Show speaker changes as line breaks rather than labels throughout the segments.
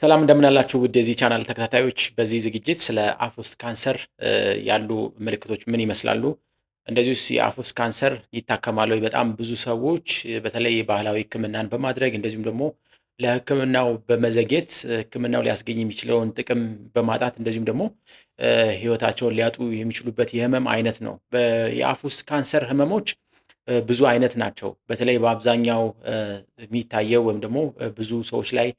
ሰላም እንደምናላችሁ ውድ የዚህ ቻናል ተከታታዮች፣ በዚህ ዝግጅት ስለ አፍ ውስጥ ካንሰር ያሉ ምልክቶች ምን ይመስላሉ፣ እንደዚሁስ የአፍ ውስጥ ካንሰር ይታከማል ወይ? በጣም ብዙ ሰዎች በተለይ ባህላዊ ሕክምናን በማድረግ እንደዚሁም ደግሞ ለሕክምናው በመዘግየት ሕክምናው ሊያስገኝ የሚችለውን ጥቅም በማጣት እንደዚሁም ደግሞ ሕይወታቸውን ሊያጡ የሚችሉበት የህመም አይነት ነው። የአፍ ውስጥ ካንሰር ህመሞች ብዙ አይነት ናቸው። በተለይ በአብዛኛው የሚታየው ወይም ደግሞ ብዙ ሰዎች ላይ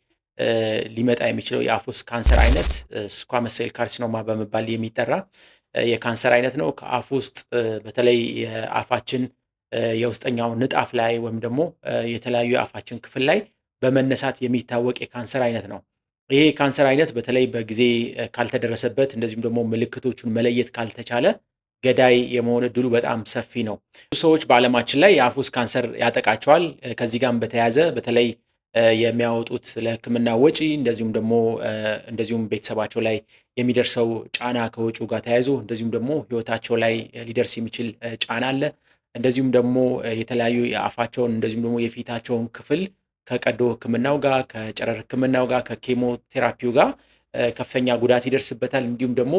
ሊመጣ የሚችለው የአፍ ውስጥ ካንሰር አይነት squamous cell carcinoma በመባል የሚጠራ የካንሰር አይነት ነው። ከአፍ ውስጥ በተለይ የአፋችን የውስጠኛው ንጣፍ ላይ ወይም ደግሞ የተለያዩ የአፋችን ክፍል ላይ በመነሳት የሚታወቅ የካንሰር አይነት ነው። ይሄ የካንሰር አይነት በተለይ በጊዜ ካልተደረሰበት እንደዚሁም ደግሞ ምልክቶቹን መለየት ካልተቻለ ገዳይ የመሆን እድሉ በጣም ሰፊ ነው። ብዙ ሰዎች በዓለማችን ላይ የአፍ ውስጥ ካንሰር ያጠቃቸዋል። ከዚህ ጋርም በተያያዘ በተለይ የሚያወጡት ለሕክምና ወጪ እንደዚሁም ደግሞ እንደዚሁም ቤተሰባቸው ላይ የሚደርሰው ጫና ከወጪው ጋር ተያይዞ እንደዚሁም ደግሞ ሕይወታቸው ላይ ሊደርስ የሚችል ጫና አለ። እንደዚሁም ደግሞ የተለያዩ የአፋቸውን እንደዚሁም ደግሞ የፊታቸውን ክፍል ከቀዶ ሕክምናው ጋር፣ ከጨረር ሕክምናው ጋር፣ ከኬሞቴራፒው ጋር ከፍተኛ ጉዳት ይደርስበታል። እንዲሁም ደግሞ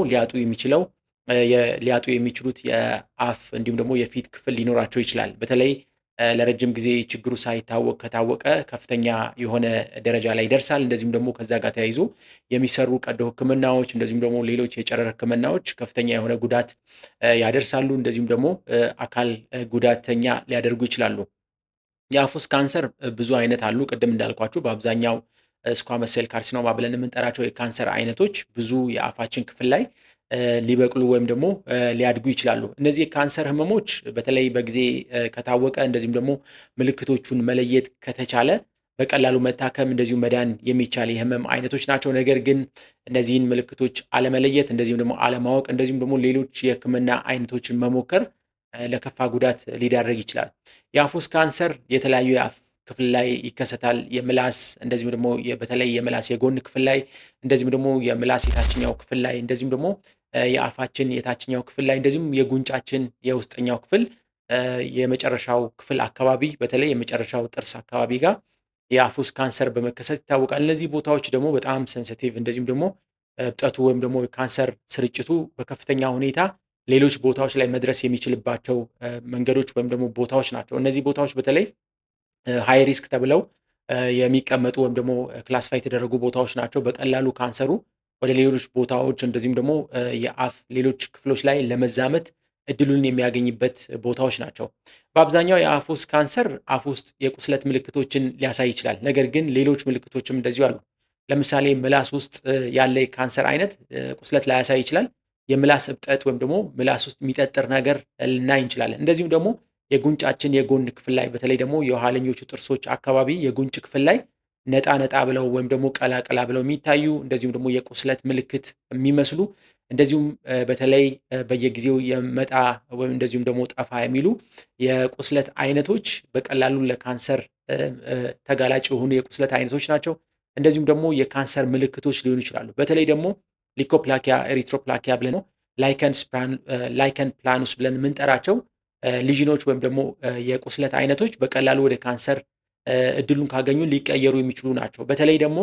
ሊያጡ የሚችሉት የአፍ እንዲሁም ደግሞ የፊት ክፍል ሊኖራቸው ይችላል። በተለይ ለረጅም ጊዜ ችግሩ ሳይታወቅ ከታወቀ ከፍተኛ የሆነ ደረጃ ላይ ይደርሳል። እንደዚሁም ደግሞ ከዛ ጋር ተያይዞ የሚሰሩ ቀዶ ሕክምናዎች እንደዚሁም ደግሞ ሌሎች የጨረር ሕክምናዎች ከፍተኛ የሆነ ጉዳት ያደርሳሉ። እንደዚሁም ደግሞ አካል ጉዳተኛ ሊያደርጉ ይችላሉ። የአፍ ውስጥ ካንሰር ብዙ አይነት አሉ። ቅድም እንዳልኳችሁ በአብዛኛው squamous cell carcinoma ብለን የምንጠራቸው የካንሰር አይነቶች ብዙ የአፋችን ክፍል ላይ ሊበቅሉ ወይም ደግሞ ሊያድጉ ይችላሉ። እነዚህ የካንሰር ህመሞች በተለይ በጊዜ ከታወቀ እንደዚሁም ደግሞ ምልክቶቹን መለየት ከተቻለ በቀላሉ መታከም እንደዚሁም መዳን የሚቻል የህመም አይነቶች ናቸው። ነገር ግን እነዚህን ምልክቶች አለመለየት እንደዚሁም ደግሞ አለማወቅ እንደዚሁም ደግሞ ሌሎች የህክምና አይነቶችን መሞከር ለከፋ ጉዳት ሊዳረግ ይችላል። የአፍ ውስጥ ካንሰር የተለያዩ የአፍ ክፍል ላይ ይከሰታል። የምላስ እንደዚሁም ደግሞ በተለይ የምላስ የጎን ክፍል ላይ፣ እንደዚሁም ደግሞ የምላስ የታችኛው ክፍል ላይ፣ እንደዚሁም ደግሞ የአፋችን የታችኛው ክፍል ላይ፣ እንደዚሁም የጉንጫችን የውስጠኛው ክፍል የመጨረሻው ክፍል አካባቢ፣ በተለይ የመጨረሻው ጥርስ አካባቢ ጋር የአፍ ውስጥ ካንሰር በመከሰት ይታወቃል። እነዚህ ቦታዎች ደግሞ በጣም sensitive እንደዚሁም ደግሞ እብጠቱ ወይም ደግሞ የካንሰር ስርጭቱ በከፍተኛ ሁኔታ ሌሎች ቦታዎች ላይ መድረስ የሚችልባቸው መንገዶች ወይም ደግሞ ቦታዎች ናቸው። እነዚህ ቦታዎች በተለይ high risk ተብለው የሚቀመጡ ወይም ደግሞ classify የተደረጉ ቦታዎች ናቸው። በቀላሉ ካንሰሩ ወደ ሌሎች ቦታዎች እንደዚሁም ደግሞ የአፍ ሌሎች ክፍሎች ላይ ለመዛመት እድሉን የሚያገኝበት ቦታዎች ናቸው። በአብዛኛው የአፍ ውስጥ ካንሰር አፍ ውስጥ የቁስለት ምልክቶችን ሊያሳይ ይችላል። ነገር ግን ሌሎች ምልክቶችም እንደዚሁ አሉ። ለምሳሌ ምላስ ውስጥ ያለ የካንሰር አይነት ቁስለት ላያሳይ ይችላል። የምላስ እብጠት ወይም ደግሞ ምላስ ውስጥ የሚጠጥር ነገር ልናይ እንችላለን። እንደዚሁም ደግሞ የጉንጫችን የጎን ክፍል ላይ፣ በተለይ ደግሞ የኋለኞቹ ጥርሶች አካባቢ የጉንጭ ክፍል ላይ ነጣ ነጣ ብለው ወይም ደግሞ ቀላ ቀላ ብለው የሚታዩ፣ እንደዚሁም ደግሞ የቁስለት ምልክት የሚመስሉ፣ እንደዚሁም በተለይ በየጊዜው የመጣ ወይም እንደዚሁም ደግሞ ጠፋ የሚሉ የቁስለት አይነቶች በቀላሉ ለካንሰር ተጋላጭ የሆኑ የቁስለት አይነቶች ናቸው። እንደዚሁም ደግሞ የካንሰር ምልክቶች ሊሆኑ ይችላሉ። በተለይ ደግሞ leukoplakia፣ erythroplakia ብለን lichen planus ብለን የምንጠራቸው lesion ኦች ወይም ደግሞ የቁስለት አይነቶች በቀላሉ ወደ ካንሰር እድሉን ካገኙ ሊቀየሩ የሚችሉ ናቸው። በተለይ ደግሞ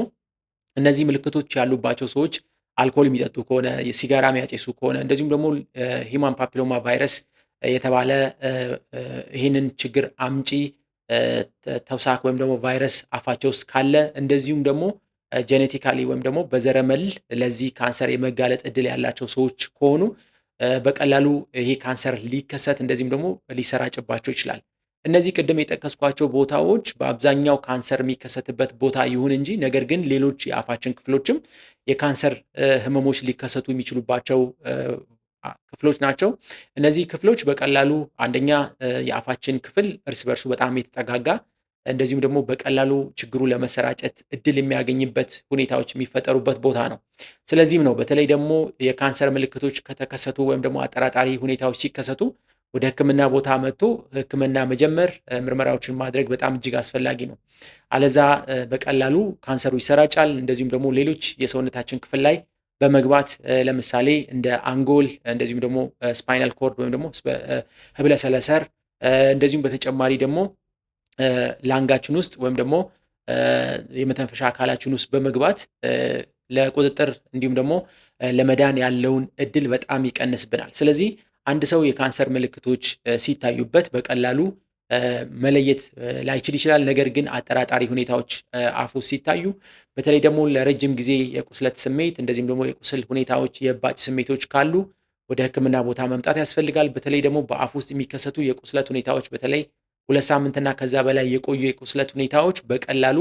እነዚህ ምልክቶች ያሉባቸው ሰዎች አልኮል የሚጠጡ ከሆነ፣ ሲጋራ የሚያጨሱ ከሆነ፣ እንደዚሁም ደግሞ human papilloma virus የተባለ ይህንን ችግር አምጪ ተውሳክ ወይም ደግሞ ቫይረስ አፋቸው ውስጥ ካለ፣ እንደዚሁም ደግሞ genetically ወይም ደግሞ በዘረመል ለዚህ ካንሰር የመጋለጥ እድል ያላቸው ሰዎች ከሆኑ በቀላሉ ይሄ ካንሰር ሊከሰት እንደዚሁም ደግሞ ሊሰራጭባቸው ይችላል። እነዚህ ቅድም የጠቀስኳቸው ቦታዎች በአብዛኛው ካንሰር የሚከሰትበት ቦታ ይሁን እንጂ ነገር ግን ሌሎች የአፋችን ክፍሎችም የካንሰር ህመሞች ሊከሰቱ የሚችሉባቸው ክፍሎች ናቸው። እነዚህ ክፍሎች በቀላሉ አንደኛ የአፋችን ክፍል እርስ በርሱ በጣም የተጠጋጋ እንደዚሁም ደግሞ በቀላሉ ችግሩ ለመሰራጨት እድል የሚያገኝበት ሁኔታዎች የሚፈጠሩበት ቦታ ነው። ስለዚህም ነው በተለይ ደግሞ የካንሰር ምልክቶች ከተከሰቱ ወይም ደግሞ አጠራጣሪ ሁኔታዎች ሲከሰቱ ወደ ሕክምና ቦታ መጥቶ ሕክምና መጀመር፣ ምርመራዎችን ማድረግ በጣም እጅግ አስፈላጊ ነው። አለዛ በቀላሉ ካንሰሩ ይሰራጫል። እንደዚሁም ደግሞ ሌሎች የሰውነታችን ክፍል ላይ በመግባት ለምሳሌ እንደ አንጎል፣ እንደዚሁም ደግሞ spinal cord ወይም ደግሞ ህብለ ሰረሰር፣ እንደዚሁም በተጨማሪ ደግሞ lung ኣችን ውስጥ ወይም ደግሞ የመተንፈሻ አካላችን ውስጥ በመግባት ለቁጥጥር እንዲሁም ደግሞ ለመዳን ያለውን እድል በጣም ይቀንስብናል። ስለዚህ አንድ ሰው የካንሰር ምልክቶች ሲታዩበት በቀላሉ መለየት ላይችል ይችላል። ነገር ግን አጠራጣሪ ሁኔታዎች አፍ ውስጥ ሲታዩ፣ በተለይ ደግሞ ለረጅም ጊዜ የቁስለት ስሜት እንደዚሁም ደግሞ የቁስል ሁኔታዎች፣ የእባጭ ስሜቶች ካሉ ወደ ሕክምና ቦታ መምጣት ያስፈልጋል። በተለይ ደግሞ በአፍ ውስጥ የሚከሰቱ የቁስለት ሁኔታዎች፣ በተለይ 2 ሳምንትና ከዛ በላይ የቆዩ የቁስለት ሁኔታዎች በቀላሉ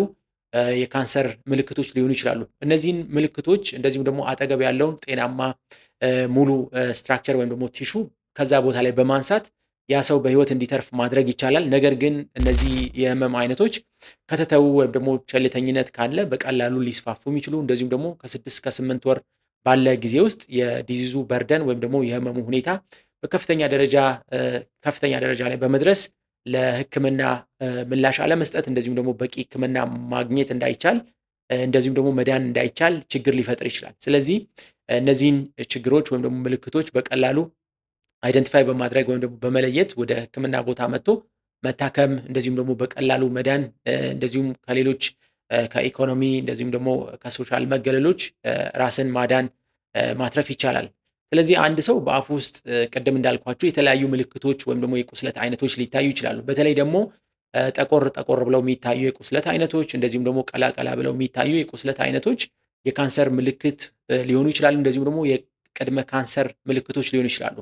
የካንሰር ምልክቶች ሊሆኑ ይችላሉ። እነዚህን ምልክቶች እንደዚሁም ደግሞ አጠገብ ያለውን ጤናማ ሙሉ structure ወይም ደግሞ tissue ከዛ ቦታ ላይ በማንሳት ያ ሰው በህይወት እንዲተርፍ ማድረግ ይቻላል። ነገር ግን እነዚህ የህመም አይነቶች ከተተዉ ወይም ደግሞ ቸልተኝነት ካለ በቀላሉ ሊስፋፉ የሚችሉ፣ እንደዚሁም ደግሞ ከ6 እስከ 8 ወር ባለ ጊዜ ውስጥ የ disease ኡ burden ወይም ደግሞ የህመሙ ሁኔታ በከፍተኛ ደረጃ ከፍተኛ ደረጃ ላይ በመድረስ ለህክምና ምላሽ አለመስጠት፣ እንደዚሁም ደግሞ በቂ ህክምና ማግኘት እንዳይቻል፣ እንደዚሁም ደግሞ መዳን እንዳይቻል ችግር ሊፈጥር ይችላል። ስለዚህ እነዚህን ችግሮች ወይም ደግሞ ምልክቶች በቀላሉ identify በማድረግ ወይም ደግሞ በመለየት ወደ ህክምና ቦታ መጥቶ መታከም፣ እንደዚሁም ደግሞ በቀላሉ መዳን፣ እንደዚሁም ከሌሎች ከኢኮኖሚ እንደዚሁም ደግሞ ከ social መገለሎች ራስን ማዳን ማትረፍ ይቻላል። ስለዚህ አንድ ሰው በአፉ ውስጥ ቅድም እንዳልኳችሁ የተለያዩ ምልክቶች ወይም ደግሞ የቁስለት አይነቶች ሊታዩ ይችላሉ። በተለይ ደግሞ ጠቆር ጠቆር ብለው የሚታዩ የቁስለት አይነቶች፣ እንደዚሁም ደግሞ ቀላ ቀላ ብለው የሚታዩ የቁስለት አይነቶች የካንሰር ምልክት ሊሆኑ ይችላሉ። እንደዚሁም ደግሞ የቅድመ ካንሰር ምልክቶች ሊሆኑ ይችላሉ።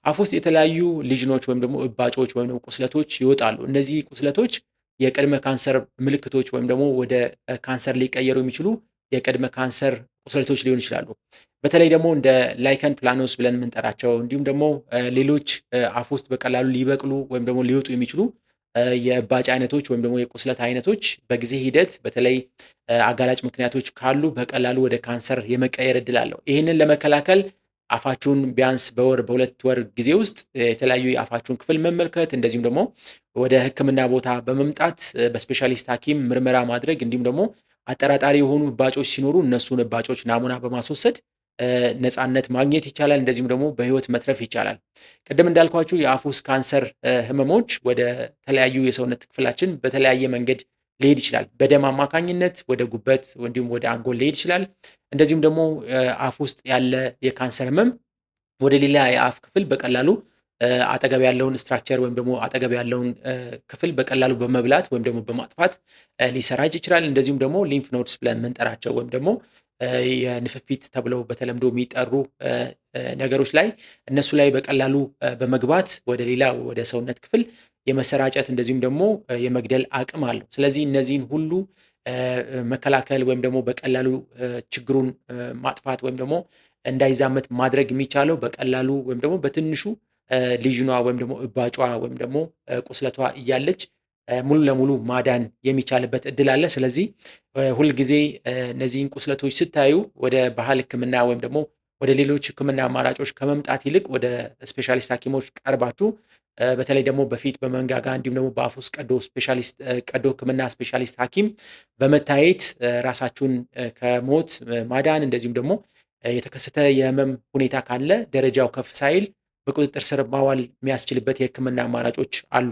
አፍ ውስጥ የተለያዩ lesion ኦች ወይም ደግሞ እባጮች ወይም ደግሞ ቁስለቶች ይወጣሉ። እነዚህ ቁስለቶች የቅድመ ካንሰር ምልክቶች ወይም ደግሞ ወደ ካንሰር ሊቀየሩ የሚችሉ የቅድመ ካንሰር ቁስለቶች ሊሆኑ ይችላሉ። በተለይ ደግሞ እንደ lichen planus ብለን የምንጠራቸው፣ እንዲሁም ደግሞ ሌሎች አፍ ውስጥ በቀላሉ ሊበቅሉ ወይም ደግሞ ሊወጡ የሚችሉ የእባጭ አይነቶች ወይም ደግሞ የቁስለት አይነቶች በጊዜ ሂደት በተለይ አጋላጭ ምክንያቶች ካሉ በቀላሉ ወደ ካንሰር የመቀየር እድል አለው። ይህንን ለመከላከል አፋችሁን ቢያንስ በወር በ2 ወር ጊዜ ውስጥ የተለያዩ የአፋችሁን ክፍል መመልከት፣ እንደዚሁም ደግሞ ወደ ሕክምና ቦታ በመምጣት በ specialist ሐኪም ምርመራ ማድረግ፣ እንዲሁም ደግሞ አጠራጣሪ የሆኑ እባጮች ሲኖሩ እነሱን እባጮች ናሙና በማስወሰድ ነፃነት ማግኘት ይቻላል። እንደዚሁም ደግሞ በህይወት መትረፍ ይቻላል። ቅድም እንዳልኳችሁ የአፍ ውስጥ ካንሰር ህመሞች ወደ ተለያዩ የሰውነት ክፍላችን በተለያየ መንገድ ሊሄድ ይችላል። በደም አማካኝነት ወደ ጉበት እንዲሁም ወደ አንጎል ሊሄድ ይችላል። እንደዚሁም ደግሞ አፍ ውስጥ ያለ የካንሰር ህመም ወደ ሌላ የአፍ ክፍል በቀላሉ አጠገብ ያለውን structure ወይም ደግሞ አጠገብ ያለውን ክፍል በቀላሉ በመብላት ወይም ደግሞ በማጥፋት ሊሰራጭ ይችላል። እንደዚሁም ደግሞ lymph nodes ብለን የምንጠራቸው ወይም ደግሞ የንፍፊት ተብለው በተለምዶ የሚጠሩ ነገሮች ላይ፣ እነሱ ላይ በቀላሉ በመግባት ወደ ሌላ ወደ ሰውነት ክፍል የመሰራጨት እንደዚሁም ደግሞ የመግደል አቅም አለው። ስለዚህ እነዚህን ሁሉ መከላከል ወይም ደግሞ በቀላሉ ችግሩን ማጥፋት ወይም ደግሞ እንዳይዛመት ማድረግ የሚቻለው በቀላሉ ወይም ደግሞ በትንሹ lesion ኗ ወይም ደግሞ እባጯ ወይም ደግሞ ቁስለቷ እያለች ሙሉ ለሙሉ ማዳን የሚቻልበት እድል አለ። ስለዚህ ሁልጊዜ እነዚህን ቁስለቶች ስታዩ ወደ ባህል ሕክምና ወይም ደግሞ ወደ ሌሎች ሕክምና አማራጮች ከመምጣት ይልቅ ወደ specialist ሐኪሞች ቀርባችሁ በተለይ ደግሞ በፊት፣ በመንጋጋ እንዲሁም ደግሞ በአፍ ውስጥ ቀዶ specialist ቀዶ ሕክምና specialist ሐኪም በመታየት ራሳችሁን ከሞት ማዳን፣ እንደዚሁም ደግሞ የተከሰተ የህመም ሁኔታ ካለ ደረጃው ከፍ ሳይል በቁጥጥር ስር ማዋል የሚያስችልበት የህክምና አማራጮች አሉ።